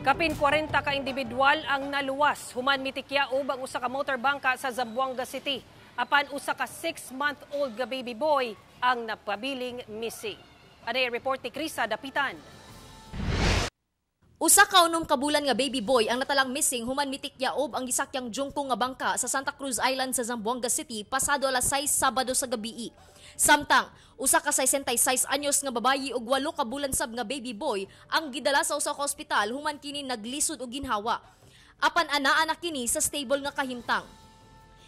Kapin 40 ka individual ang naluwas human mitikyaob ang usa ka motor bangka sa Zamboanga City. Apan usa ka 6-month-old nga baby boy ang napabiling missing. Anay report ni Krisa Dapitan. Usa ka 6 ka bulan nga baby boy ang natalang missing human mitikyaob ang gisakyang jungko nga bangka sa Santa Cruz Island sa Zamboanga City pasado alas 6 Sabado sa gabii. Samtang usa ka 66 anyos nga babayi ug 8 ka bulan sab nga baby boy ang gidala sa usa ka ospital human kini naglisod og ginhawa. Apan anaa na kini sa stable nga kahimtang.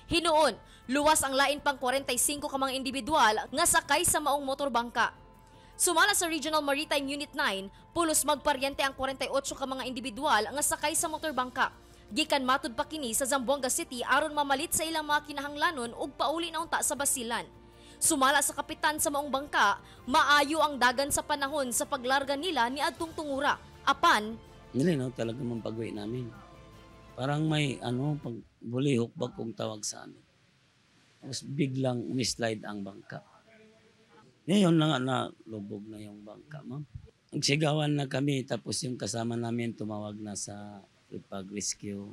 Hinuon, luwas ang lain pang 45 ka mga individual nga sakay sa maong motor bangka. Sumala sa Regional Maritime Unit 9, pulos magparyente ang 48 ka mga individual nga sakay sa motor bangka. Gikan matud pa kini sa Zamboanga City aron mamalit sa ilang mga kinahanglanon ug pauli na unta sa Basilan. Sumala sa kapitan sa maong bangka, maayo ang dagan sa panahon sa paglarga nila ni adtong tungura. Apan, Nilinaw talaga man pag-uwi namin. Parang may ano, pag bulihok ba kung tawag sa amin. Tapos biglang umislide ang bangka. Ngayon na nga na lubog na yung bangka, ma'am. Nagsigawan na kami, tapos yung kasama namin tumawag na sa pag-rescue.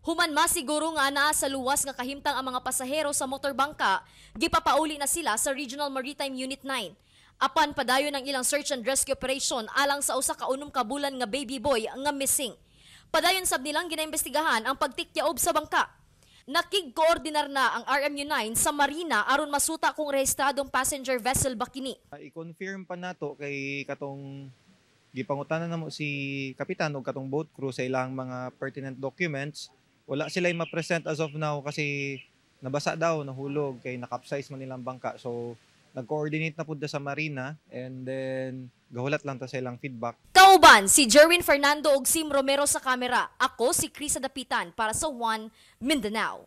Human masiguro nga anaa sa luwas nga kahimtang ang mga pasahero sa motor bangka, gipapauli na sila sa Regional Maritime Unit 9. Apan padayon ang ilang search and rescue operation alang sa usa ka 6 ka bulan nga baby boy nga missing. Padayon sab nilang ginaimbestigahan ang pagtikyaob sa bangka. Nakig-koordinar na ang RMU 9 sa Marina aron masuta kung rehistradong passenger vessel ba kini. I-confirm pa nato kay katong gipangutana namo si kapitan og katong boat crew sa ilang mga pertinent documents. Wala sila ma-present as of now kasi nabasa daw, nahulog kay nakapsize man nilang bangka. So nag-coordinate na pud ta sa marina and then gahulat lang ta sa ilang feedback. Kauban si Jerwin Fernando ug Sim Romero sa kamera. Ako si Krisa Dapitan para sa One Mindanao.